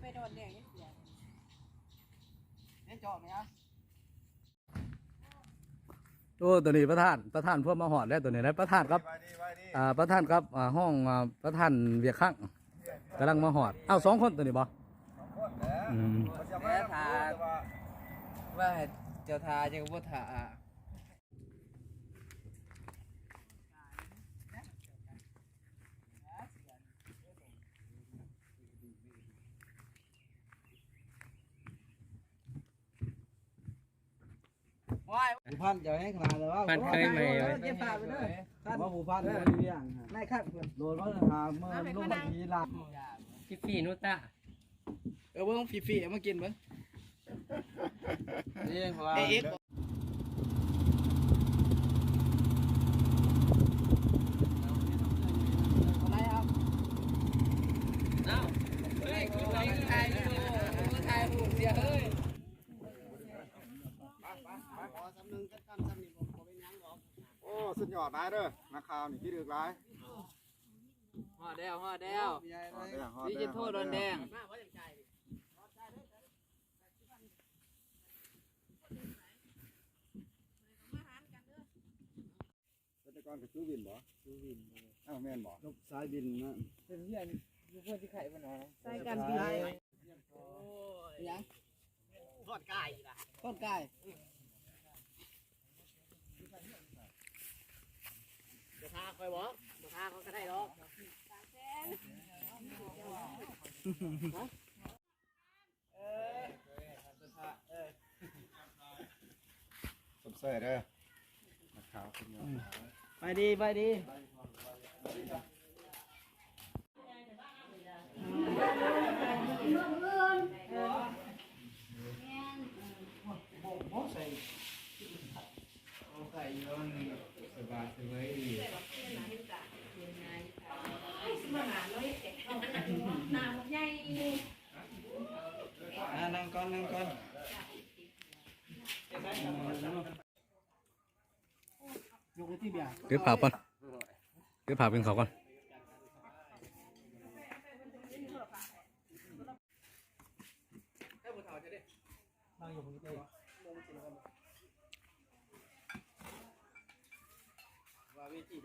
ໄປນອນແດ່ ເຮັດເສຍ ເຮັດເຈາະແມ່ນຫຍັງ? ໂອ້ ຕົວນີ້ປະທານ ປະທານພວກມາຮອດແລ້ວ ຕົວນີ້ນະ ປະທານກັບ ສະບາຍດີ ສະບາຍດີ ອ່າ ປະທານກັບ ອ່າ ຮອງ ອ່າ ປະທານວຽກຄ້າງ ກຳລັງມາຮອດ. ອ້າວ ສອງຄົນຕົວນີ້ບໍ່? ສອງຄົນແຫຼະ ອືມ ເຂົາຈະມາ ແຕ່ຖ້າ ແຕ່ວ່າ ວ່າໃຫ້ເຈົ້າທ່າຍັງບໍ່ຖ້າ. ຜູ້ພັນເຈົ້າແຮງຂະໜາດເລີຍວ່າ ພັນເຄີຍໃໝ່ເວີຍ ເກັບຜ້າໄປເດີ ວ່າຜູ້ພັນ ເອີ ຢູ່ວຽງນາຍຄັນເພິ່ນ ໂດນມາຫາເມືອງລົງມາທີ່ລາວ ພີ່ໆ ນູຕາ. ເອີ ເບິ່ງຟີໆ ເອົາມາກິນເບິ່ງ ນີ້ເພາະວ່າ ເອເອັກ ເອົາ ເຮີ້ຍ ຄືໄປ ຄືໄປ ຄືຖ່າຍຮູບ ຖ່າຍຮູບເສຍເຮີ້ຍ. ໂອ້ ສຸດຍອດຫຼາຍເດີ ນັກຂ່າວນີ້ຄິດຖືກຫຼາຍ. ຮອດແລ້ວ ຮອດແລ້ວ ຮອດແລ້ວ ຮອດແລ້ວ ດິຈິໂທດອນແດງ. ແຕ່ກ່ອນກໍຈູວິນບໍ່? ຈູວິນ. ອ້າວ ແມ່ນບໍ່? ຈົບສາຍບິນນະ ເປັນເພື່ອນຢູ່ເພື່ອນທີ່ໄຂບໍ່ນອນ ສາຍການບິນ. ຫຍັງ? ທອດກາຍລະ ທອດກາຍ. ຈະທາຂ້ອຍບໍ່? ບໍ່ທາຂ້ອຍກໍໄດ້ດອກ. ເອີ ຊົມເຊີຍເດີ ນັກຂ່າວເພິ່ນ. ອືມ ໄປດີ ໄປດີ. ສະບາຍສະເວີຍດີ. ອ່າ ນັ່ງກ່ອນ ນັ່ງກ່ອນ. ເກັບຜ້າກ່ອນ ເກັບຜ້າກິນເຂົ້າກ່ອນ. ວ່າເວທີ